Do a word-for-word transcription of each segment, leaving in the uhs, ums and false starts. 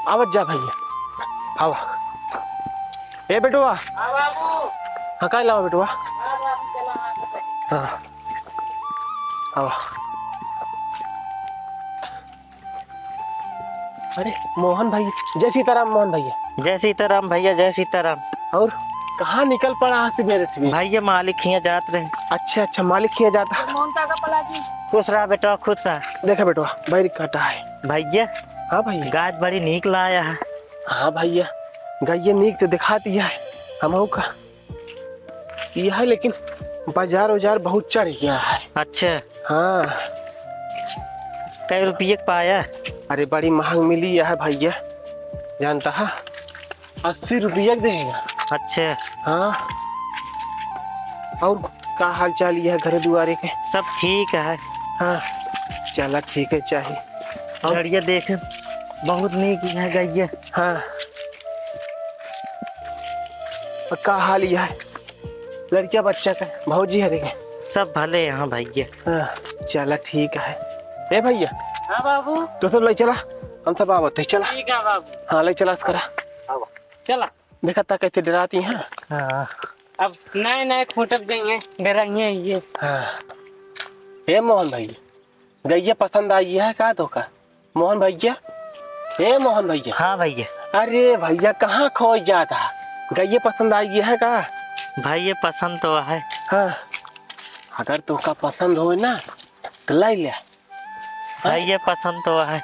आवत जा भइया, आवा। ए बेटवा। हाँ बाबू। हाँ, काहे लावा बेटवा? हाँ बाबू, चला, हाँ, चला। हाँ, आवा। अरे मोहन भइया, जय सीताराम मोहन भइया। जय सीताराम भइया, जय सीताराम। और कहाँ निकल पड़ा है सुबेरे सुबेरे? भइया, मालिक हियाँ जात रहे। अच्छा, अच्छा, मालिक हियाँ जाता है। मोहन काका पलागी। खुश रहा बेटवा, खुश रहा। देखा बेटवा, बैर काटा है। भइया। हाँ भइया। गाय बड़ी नीक लाया है। हाँ भइया, गाय ये नीक तो दिखा दिया है। हम का यह है, लेकिन बाजार उजार बहुत चढ़ गया है। अच्छा। हाँ। कै रुपये के पाया? अरे, बड़ी महंग मिली यह भइया, जानता है, अस्सी रुपये के देगा। अच्छा। हाँ। और का हाल चाल यह घरे दुआरे के? सब ठीक है। हाँ, चला ठीक है, चाही। और लड़िया देखे, बहुत नीक है गइया। हाँ। और का हाल यह है? लड़किया बच्चा का, भौजी हरे के? सब भले हैं भइया। हाँ, चला ठीक है। ए भइया। हाँ बाबू। तू सब ले चला, हम सब आवत है, चला। ठीक है बाबू। हाँ, ले चला, अस्करा। चला। देखा ता कैसे डराती हैं। हाँ। अब नए नए खूंटब गई हैं, डराइए ये। हाँ। ए मोहन भइया, गइया पसंद आई है का तोका? मोहन भइया, ए मोहन भइया। हाँ भइया। अरे भइया, कहाँ खोई जात है? गइया पसंद आई है का? भइया, पसंद तो है। हाँ, अगर तोका पसंद होय ना, तो लै ले। हाँ? भइया, पसंद तो है,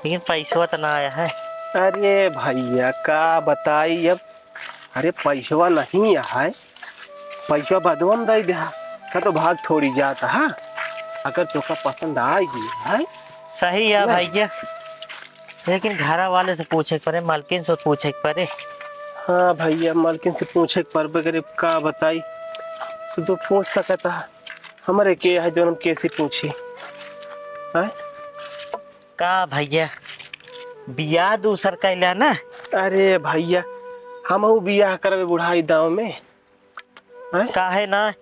लेकिन पैसवा तो ना आया है। अरे भइया, का बताई अब, अरे, पैसवा नहीं है, पैसवा बदवा में दे दे, का तो भाग थोड़ी जात है। अगर तोका पसंद आ गई है, सही है ले। भइया, लेकिन घरा वाले से पूछे के पड़े, मालकिन से पूछे के पड़े। हाँ भइया, मालकिन से पूछे के पड़बे करे, का बताई, तू तो पूछ सकता है, हमरे के है जो हम कैसे पूछी, हैं? का भइया, बियाह दूसर कैला ना? अरे भइया, हमहू बियाह करबे बुढ़ाई दाव में। हैं? काहे ना,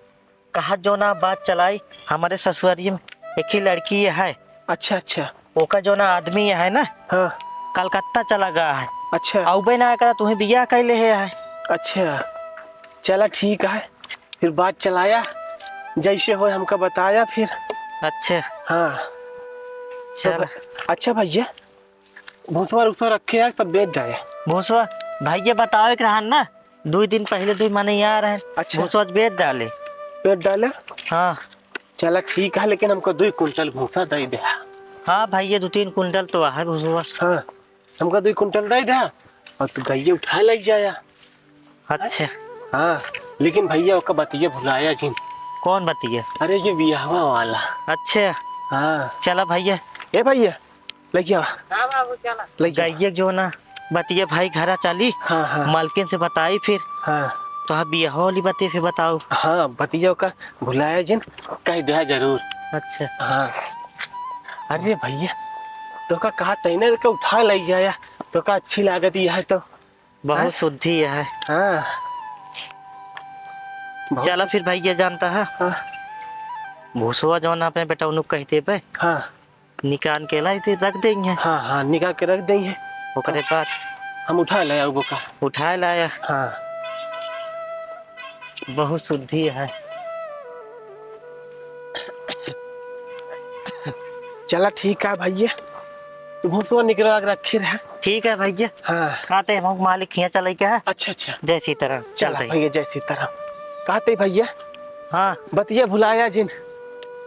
कहा जो ना बात चलाई, हमरे ससुरारी में एक ही लड़की है। अच्छा, अच्छा। ओका जो ना आदमी है ना, हाँ। कलकत्ता चला गया है। अच्छा। अउबे ना करा, तुही बियाह कैले है। अच्छा, चला ठीक है। फिर बात चलाया, जैसे होय हमका बताया फिर। अच्छा। हाँ। चल। तो ब-, अच्छा भइया, भूसवा उसवा रखे हैं, सब बेच डाले। भूसवा, भइया बतावे के रहन ना, दुइ दिन पहिले दुइ मने यहाँ रहन। अच्छा। भूसवा बेच डाले। बेच डाले? हाँ। चला ठीक है, लेकिन हमको दुइ कुंटल भूसा दे दे। हाँ भइया, दुइ तीन कुंटल तो है भूसवा। हाँ। हमका दुइ कुंटल दे द्या और तू गइया उठा लइ जाया। अच्छा। हाँ, लेकिन भइया ओका बतिया भुलाया जिन। कौन बतिया? अरे ये बियाहवा वाला। अच्छा। हाँ। चला भइया। ए भइया, लइ आवा। हाँ बाबू, चला। लइ आवा। गइया जो ना बतिया भाई घरा चली। हाँ, हाँ। मालकिन से बताई फिर। हाँ। तो हाँ, बियाहवा वाली बतिया फिर बताओ। हाँ, बतिया ओका भुलाया जिन, कह द्या जरूर। अच्छा। हाँ। अरे भइया, तोका कहा तैने के उठा लइ जाया, तोका अच्छी लागत यह तो। बहुत हैं? शुद्धि है। हाँ। बहुत चला फिर भइया जानता है। हाँ। भूसवा जौन आपने बेटा उनुक कहते पे। हाँ। निकाल के लाई थे रख देंगे। हाँ, हाँ, निकाल के रख देंगे। ओकरे बाद हम उठा ले आऊ बोका। उठा लाया। हाँ। बहुत शुद्धि है। चला ठीक है भइया, तू भूसवा निकलवा के रखे रहा। ठीक है भइया। हाँ। कहते हम मालिक हियाँ चले के है। अच्छा, अच्छा। जय सीताराम। चला चलते हैं। भइया, जय सीताराम। कहते भइया। हाँ। बतिया भुलाया जिन।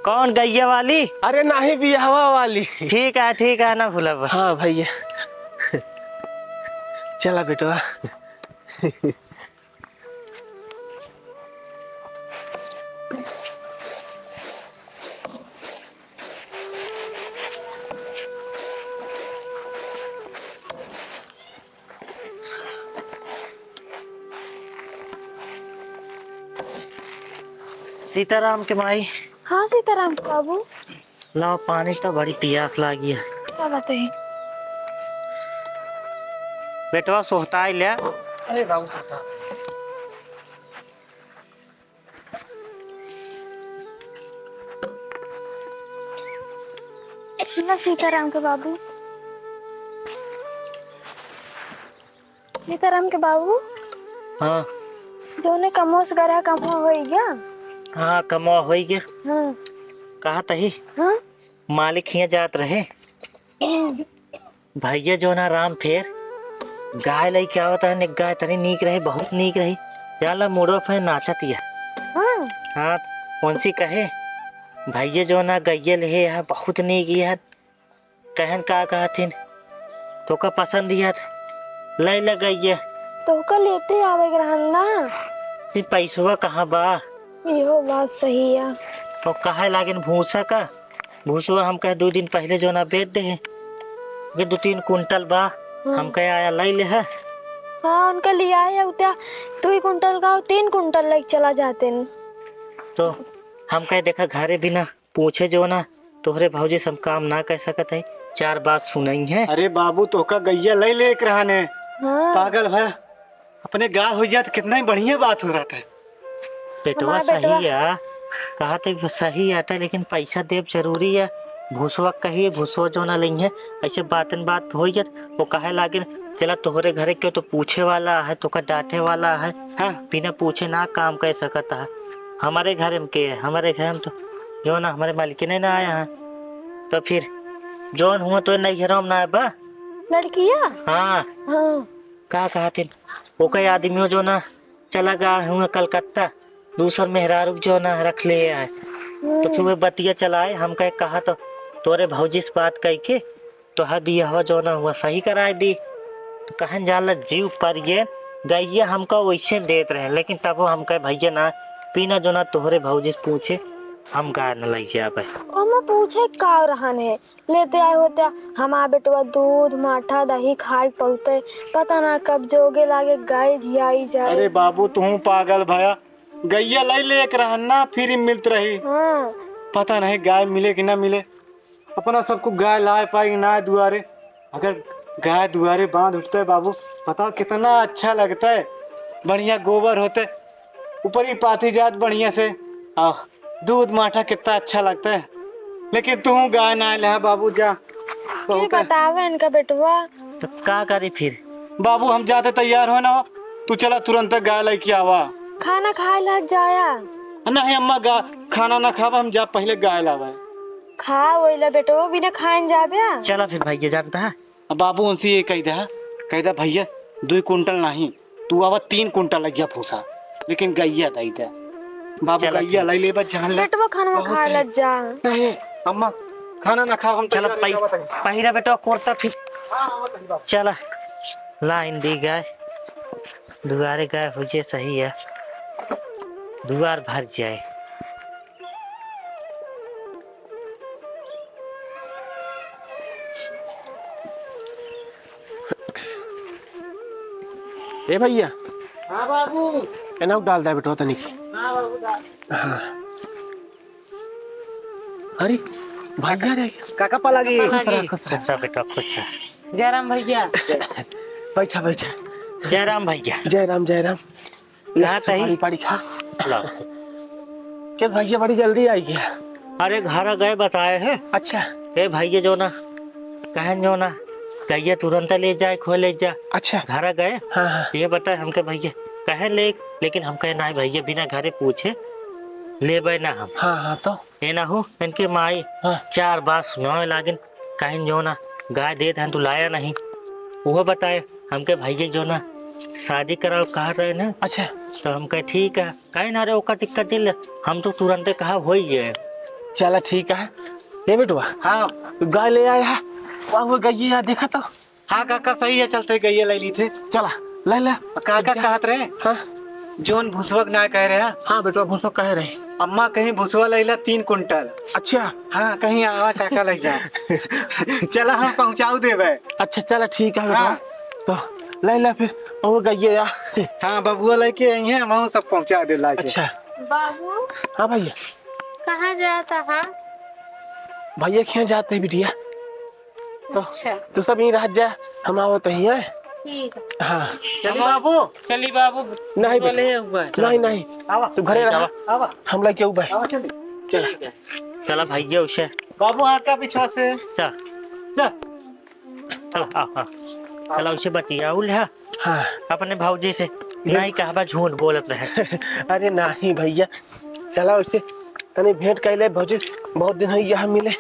कौन गइया वाली? अरे नाही, बियाहवा वाली। ठीक है, ठीक है, ना भूलब। हाँ भइया। चला बेटवा। सीताराम के माई। हाँ सीताराम के बाबू। लाओ पानी, तो बड़ी पियास लागी है। क्या बात है? बेटवा सोहताई ले। अरे बाबू सोहता। ला सीताराम के बाबू। सीताराम के बाबू। हाँ। जौने कमवा से गरहा कमवा होई गया। हाँ, कमवा होई गया। हाँ। कहा तही? हाँ। मालिक हियाँ जात रहे। भैया जौना राम फेर गाय लइके आवत रहन, एक गाय तनी नीक रही, बहुत नीक रही। जाला मुड़वा पे नाचत या। हाँ। हाँ, उनसे कहे, "भैया जौना गइया लेहे यहाँ बहुत नीक या।" कहन का कहथिन, "तोका पसंद या त लइ ले गइया।" तोका लेते आवे के रहन ना। जी, पैसवा कहाँ बा? इहो बात सही है। तो कहे लागेन भूसा का, भूसवा हम कहे दो दिन पहले जौना बेच दे हैं, ये दो तीन कुंटल बा, हाँ। हम कहे आया लइ ले है। हाँ, उनका लिया है उतना दो ही कुंटल का, तीन कुंटल लइके चला जाते हैं। तो हम कहे देखा घरे बिना पूछे जौना तोहरे भौजी से हम काम ना कह सकत है, चार बात सुनइहैं। अरे बाबू, तोहका गइया लइ ले एक रहन है। हाँ। पागल भया, अपने गाय होइ जात कितना ही बढ़िया बात हो रहत है। बेटवा हमार बेटवा। सही है, कहत है सही आटा, लेकिन पैसा देब जरूरी है। भूसवा कहिए, भूसवा जौना लइहैं, ऐसे बातन बात होइ जात, वो कहे लागिन, "चला तोहरे घरे क्यों तो पूछे वाला है, तोका डांटे वाला है।" हाँ। बिना पूछे ना काम कर सकत है। हमारे घर में के है? हमारे घर में तो जौना हमारे मालिकिन ना आया है। तो फिर जौन हुआ तो नैहरों में ना आए बा। लड़किया? हाँ। हाँ। का कहथिन? ओके आदमियों जौना चला गया हुआ कलकत्ता, दूसर मेहरारू जौना रख ले आए। तो फिर हम्म। वे बतिया चलाए, हम कहे कहा तो तोरे भौजी से बात कह के तोहार बियाहवा जौना हुआ सही कराए दी। तो कहन जाला जीव पर गए, गइया हमका वैसे देत रहे, लेकिन तबो हम कहे भैया ना, बिना जौना तोहरे भौजी से पूछे हम गाय न लइ जाबे। ओमा पूछे का रहन है, लेते आए होते हमार बेटवा दूध, माठा, दही खाए पौते, पता ना कब जोगे लागे गाय धियाई जाए। अरे बाबू, तू पागल भया, गइया लइ ले एक रहन ना, फ्री मिलत रही। हाँ। पता नहीं गाय मिले कि ना मिले। अपना सबको गाय लाए पाई ना दुआरे। अगर गाय दुआरे बांध उठते बाबू, बताओ कितना अच्छा लगता है। बढ़िया गोबर होते, ऊपर ही पाथी जात बढ़िया से, आ दूध माठा कितना अच्छा लगता है। लेकिन तू गाय ना ले बाबू, जा। के बहुत है। बतावे इनका बेटवा। तो का करी फिर? बाबू, हम जाते तैयार हो ना हो, तू चला तुरंत गाय लइके आवा। खाना खाए ला जाया। नहीं अम्मा, गा-, खाना ना खावा, हम जा पहले गाय लावा। खा वइला बेटो, बिना खाए न जाबे। चला फिर भैया, जानता है। अब बाबू उनसे ये कह दे, कह दे, "भैया, दुई कुंटल नहीं, तू आवा तीन कुंटल लग जा भूसा, लेकिन गइया दे दे।" बाबू चला गइया ठीक। लइ ले, बस जान ले। बेटवा खाना बहुत खा सही। लग जा। नहीं, अम्मा, खाना ना खाओ, हम चला तैयार पै-, हो जावा तनी। पहिरा बेटवा कुर्ता फिर। हाँ, हाँ, बताइए बाबू। चला, लाइन दी गाय, दुआरे गाय हो जे सही है, दुआर भर जाए। ए भैया। हाँ बाबू। एना डाल दे बेटवा तनिक। हाँ बाबू, डाल। हाँ। अरे भैया रे। काका पलागी। खुश रह, खुश रह। खुश रह बेटवा, खुश रह। जय राम भैया। बैठा, बैठा। जय राम भैया। जय राम, जय राम। कहाँ ले, तही? सुपारी पाड़ी खा। ला। के भैया बड़ी जल्दी आई गया। अरे घर गए बताए हैं। अच्छा। ए भैया जो ना, कहन जो ना, कहिए तुरंत ले जाए, खो ले जा। अच्छा। घर गए। हाँ, हाँ। ये बताए हमके भैया, कहे ले, लेकिन हम कहे नहीं भैया, बिना घरे पूछे लेबे ना हम। हाँ, हाँ, तो? ए ना हो, इनके माई हाँ। चार बार सुनावे लागिन, कहिन जो ना, गाय देत हन तू लाया नहीं। वो बताए, हमके भैया जो ना, शादी कराओ कह रहे ना। अच्छा। तो हम कहे, "ठीक है।" कहे ना रे, ओकर दिक्कत दिल, हम तो तुरंते कहा, "होई है।" चला ठीक है। ए बेटवा। हाँ। गाय ले आया है। वाह, वो गइया देखा तो। हाँ काका, सही है, चलते गइया ले ली थे। चला, ले ले। काका कहत रहे? हाँ। जोन भुसवक ना कह रहे हैं? हाँ बेटवा, भुसवक कह रहे। अम्मा कहीं भुसवा ले ला तीन कुंटल। अच्छा। हाँ, कहीं आवा काका ले जा। चला, हम पहुँचाऊ देबे। अच्छा, चला, ठीक है बेटवा। हाँ। तो ले ले फिर, और गइया या। हाँ, बबुआ लेके आई हैं, हम सब पहुँचा दे लाके। अच्छा। बाबू। हाँ भैया। कहाँ जाता है? भैया के यहाँ जाते हैं बिटिया। तो अच्छा। तू सब यहीं रह जा, हम आवत ही हैं। ठीक है। हाँ। चली बाबू। चली बाबू। नहीं बेटा। बोले हुआ है। नहीं, नहीं। आवा। तू घरे रहा। आवा। हम लेके आऊ भाई। आवा, चली। चल। ठीक है। चला भैया उसे। बाबू, आका पीछा से। चल। चल। चल, आ, आ। चला उसे बतियाउल है। हाँ। अपने भौजी से। नहीं कहबा, झूठ बोलत रहे। अरे नहीं भैया, चला वैसे तनी भेंट कर ले भौजी, बहुत दिन है यहाँ मिले।